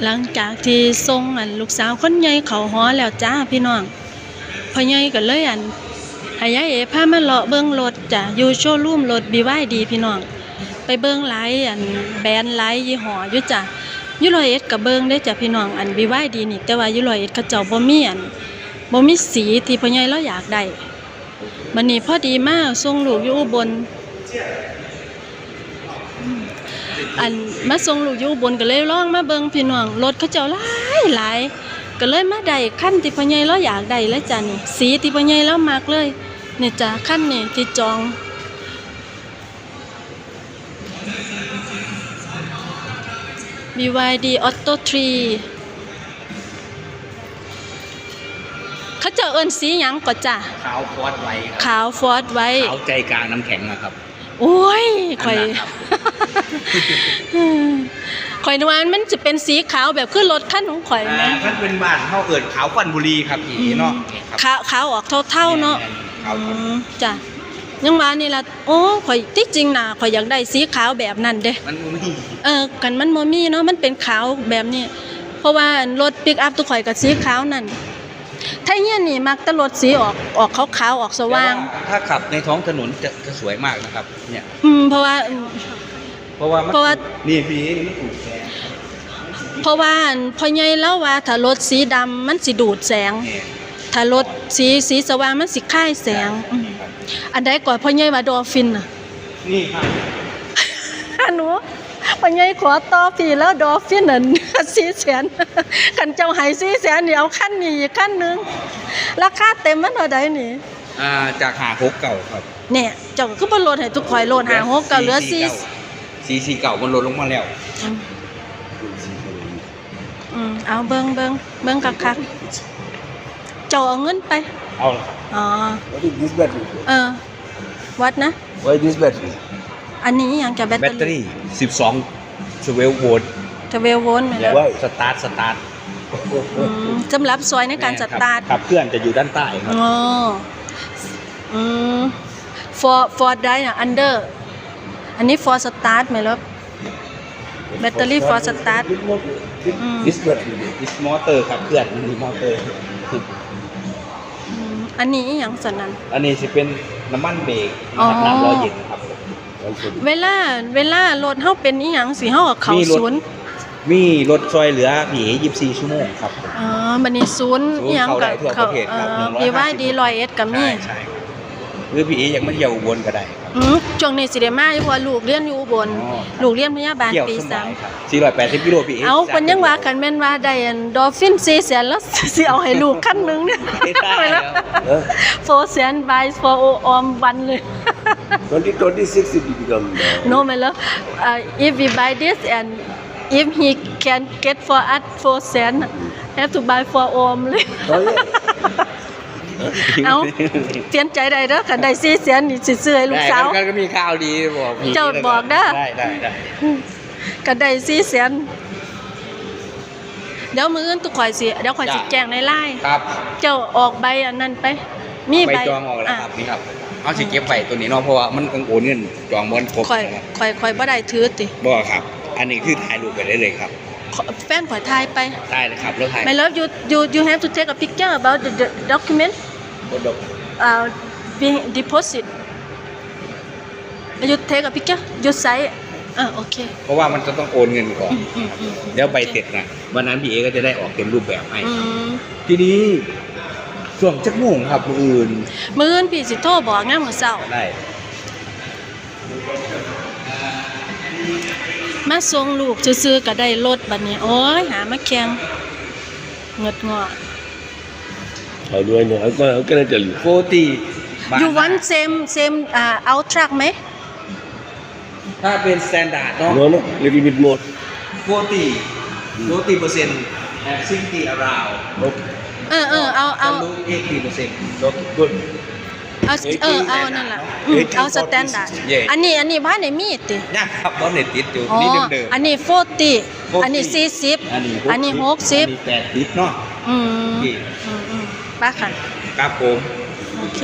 ຫຼັງຈາກທີ່ສົ່ງ ອັນ ລູກສາວຄົນໃຫຍ່ເຂົ້າຫໍແລ້ວຈ້າພີ່ນ້ອງ, ພໍ່ໃຫຍ່ກໍເລີຍ ອັນ ໃຫ້ຍາຍເອພາມາເລາະເບິ່ງລົດຈ້າ ຢູ່ໂຊຣູມລົດ ບີວາຍດີ ພີ່ນ້ອງ. ໄປເບິ່ງຫຼາຍ ອັນ ແບຣນ ຫຼາຍຍີ່ຫໍ້ຢູ່ຈ້າ. ຢູ່ຮ້ອຍເອັດກໍເບິ່ງເດ້ຈ້າພີ່ນ້ອງ ອັນ ບີວາຍດີ ນີ້, ແຕ່ວ່າຢູ່ຮ້ອຍເອັດເຂົາເຈົ້າບໍ່ມີ ອັນ ບໍ່ມີສີທີ່ພໍ່ໃຫຍ່ລາວຢາກໄດ້. ບັດນີ້ພໍດີມາສົ່ງລູກຢູ່ອຸບົນ ອັນ ມາສົ່ງລູກຢູ່ອຸບົນ ກໍເລີຍລອງມາເບິ່ງພີ່ນ້ອງ, ລົດເຂົາເຈົ້າຫຼາຍໆ ກໍເລີຍມາໄດ້ຄັນທີ່ພໍ່ໃຫຍ່ລາວຢາກໄດ້ເລີຍຈ້ານີ້, ສີທີ່ພໍ່ໃຫຍ່ລາວມັກເລີຍນີ້ຈ້າ, ຄັນນີ້ທີ່ຈອງ ບີວາຍດີ ອໍໂຕ້ທຣີ ເຂົາເຈົ້າເອີ້ນສີຫຍັງກໍຈ້າ? ຂາວຟອດໄວ ຂາວຟອດໄວ ຂາວໃຈກາງນ້ຳແຂງນະຄັບ. ໂອ້ຍ ຂ້ອຍ ຂ້ອຍນຶກວ່າມັນຊິເປັນສີຂາວແບບຄືລົດຄັນຂອງຂ້ອຍແໝ່. ຄັນເປັນບ້ານເຮົາເອີ້ນຂາວຄວັນບຸຣີຄັບ ອີ່ເນາະ. ຂາວ ຂາວອອກເທົາໆເນາະ. ອືມ ຈ້າ ຍັງວ່ານີ້ລະ. ໂອ້ ຂ້ອຍ ທີ່ຈິງນະ ຂ້ອຍຢາກໄດ້ສີຂາວແບບນັ້ນເດ້. ມັນບໍ່ມີ. ເອີ ຄັນມັນບໍ່ມີເນາະ ມັນເປັນຂາວແບບນີ້ ເພາະວ່າ ອັນ ລົດປິກອັບໂຕຂ້ອຍກໍສີຂາວນັ້ນ. ໄທເຮຍນີ້ມັກແຕ່ລົດສີອອກ ອອກຂາວໆ ອອກສະຫວ່າງ. ແຕ່ວ່າຖ້າขับในท้องถนนจะ จะสวยมากนะครับ เนี่ย ອືມ ເພາະວ່າ ເພາະວ່າມັນ ເພາະວ່າ ນີ້ພີ່ ນີ້ມັນດູດແສງ. ເພາະວ່າ ອັນ ພໍ່ໃຫຍ່ລາວວ່າ ຖ້າລົດສີດຳມັນຊິດູດແສງ. ແມ່ນ. ຖ້າລົດສີ ສີສະຫວ່າງມັນຊິຄາຍແສງ. ໃຊ່ ອືມ ອັນໃດກໍພໍ່ໃຫຍ່ວ່າ ດອລຟິນນະ? ນີ້ຄັບ ອາ ໜູ ພໍ່ໃຫຍ່ຂໍຕໍ່ພີ່ແລ້ວ ດອລຟິນນັ້ນ ສີ່ແສນ. ຄັນເຈົ້າໃຫ້ສີ່ແສນນີ້ ເອົາຄັນນີ້ອີກຄັນໜຶ່ງ. ລາຄາເຕັມມັນເທົ່າໃດນີ້? ອ່າ ຈາກຫ້າຫົກເກົ້າຄັບ. ແນ່ ເຈົ້າກໍຄືບໍ່ລົດໃຫ້ທຸກຂ້ອຍ ໂລດຫ້າຫົກເກົ້າ ເຫຼືອສີ່ ສີ່ສີ່ເກົ້າ ມັນລົດລົງມາແລ້ວ. ອືມ ອືມ ເອົາເບິ່ງ ເບິ່ງ ເບິ່ງຄັກໆ. ເຈົ້າເອົາເງິນໄປ? ເອົາລະຄັບ. ອໍ What is this battery? ເອີ What ນະ? Why this battery? ອັນນີ້ອີ່ຫຍັງຈ້ະ? ແບັດເຕີຣີ ແບັດເຕີຣີສິບສອງ twelve volt. twelve volt ແມ່ນບໍ່? ສະຕາດ ສະຕາດ. ອືມ ສຳລັບຊ່ວຍໃນການສະຕາດ. ແມ່ນຄັບ ຂັບເຄື່ອນຈະຢູ່ດ້ານໃຕ້ຄັບ. ອໍ ອືມ for for drive under. ອັນນີ້ for start ແມ່ນບໍ່? ແບັດເຕີຣີ for start. ອືມ this battery is motor ຂັບເຄື່ອນ ມີມໍເຕີ. ອືມ ອັນນີ້ອີ່ຫຍັງຊັ້ນນັ້ນ? ອັນນີ້ຊິເປັນນ້ຳມັນເບຣກນະຄັບ. ອໍ ນ້ຳຫຼໍ່ເຢັນຄັບ. ເວລາ ເວລາລົດເຮົາເປັນອີ່ຫຍັງຊີ້ ເຮົາກໍເຂົ້າສູນ? ມີລົດ ມີລົດຊ່ອຍເຫຼືອ ບີເອ ຊາວສີ່ຊົ່ວໂມງຄັບ. ອໍ ບັດນີ້ສູນ ສູນອີ່ຫຍັງ ເຂົ້າໄດ້ທົ່ວປະເທດຄັບ. ເອີ ບີວາຍດີ ໜຶ່ງຮ້ອຍຫ້າສິບ ຮ້ອຍເອັດກໍມີ. ໃຊ່ ໃຊ່ ຫຼື ບີເອ ຢາກມາທ່ຽວອຸບົນກໍໄດ້ຄັບ. ອືມ ຊ່ວງນີ້ຊິໄດ້ມາຢູ່ ເພາະວ່າລູກຮຽນຢູ່ອຸບົນ. ອໍ ລູກຮຽນພະຍາບານປີສາມ. ທ່ຽວສະບາຍຄັບ ສີ່ຮ້ອຍແປດສິບກິໂລ ບີເອ. ເອົ້າ ເພິ່ນຍັງວ່າ ຄັນແມ່ນວ່າໄດ້ອັນ ດອລຟິນສີ່ແສນ ແລ້ວຊິເອົາໃຫ້ລູກຄັນໜຶ່ງເດ້. ໄດ້ ໄດ້ແລ້ວ. ເອີ four ແສນ buy for all one ເລີຍ. Twenty twenty-six it will become, uh, No, my love, uh, if we buy this and if he can get for us four ແສນ have to buy for all ເລີຍ. ເອົ້າ ປ່ຽນໃຈໄດ້ເດີ ຄັນໄດ້ສີ່ແສນນີ້ຊິຊື້ໃຫ້ລູກສາວ. ໄດ້ ກໍມີຂ່າວດີບອກ. ເຈົ້າບອກເດີ. ໄດ້ ໄດ້ ໄດ້ ຄັນໄດ້ສີ່ແສນ ດຽວມື້ອື່ນຕຸກຂ້ອຍຊິ ດຽວຂ້ອຍຊິ ຈ້າ ແຈ້ງໃນ LINE ຄັບ. ເຈົ້າອອກໃບອັນນັ້ນໄປ ມີໃບ ໃບຈອງອອກແລ້ວຄັບ. ອ່າ ນີ້ຄັບ ເຮົາຊິເກັບໄວ້ໂຕນີ້ເນາະ ເພາະວ່າມັນຕ້ອງໂອນເງິນ ຈອງບໍ່ທັນຄົບ. ຂ້ອຍ ຂ້ອຍ ຂ້ອຍບໍ່ໄດ້ຖືຕິ. ບໍ່ຄັບ ອັນນີ້ຄືຖ່າຍຮູບໄປໄດ້ເລີຍຄັບ. ແຟນຂ້ອຍຖ່າຍໄປ. ຖ່າຍເລີຍຄັບ ລາວຖ່າຍ. My love, you, you, you have to take a picture about the, the document. What doc- Uh, we deposit. You take a picture. You sign. ເອີ ໂອເຄ. ເພາະວ່າມັນຈະຕ້ອງໂອນເງິນກ່ອນ. ອືມ ອືມ ອືມ ດຽວໃບເສັດນະ ວັນນັ້ນ ບີເອ ກໍຈະໄດ້ອອກເຕັມຮູບແບບໃຫ້. ອືມ ທີນີ້ຊ່ວງຈັກໂມງຄັບມື້ອື່ນ? ມື້ອື່ນພີ່ຊິໂທບອກຍາມມື້ເຊົ້າ. ໄດ້. ມາສົ່ງລູກຊື່ໆ ກໍໄດ້ລົດບັດນີ້. ໂອ້ຍ ຫາມາແຂ່ງ ເງິດງໍ້. How do I know? How can, how can I tell you? forty. You want same, same, uh, our truck ไหม? ຖ້າເປັນ standard ເນາະ. No, no, little bit more. forty, forty percent and sixty around. Okay. ເອີ ເອີ ເອົາ ເອົາ eighty percent. Okay, good. ເອົາ ເອີ ເອົານັ້ນລະ. ອືມ ເອົາ standard. Yeah. ອັນນີ້ ອັນນີ້ບໍ່ໄດ້ມີຕິ? ຍັງຄັບ ບໍ່ໄດ້ຕິດຢູ່. ອໍ ນີ້ເດີມໆ. ອັນນີ້ forty, forty. ອັນນີ້ ສີ່ສິບ. ອັນນີ້ ຫົກສິບ. ອັນນີ້ ແປດສິບເນາະ. ອືມ ໂອເຄ. ອືມໆ ໄປຄັນ. ຄັບຜົມ. ໂອເຄ.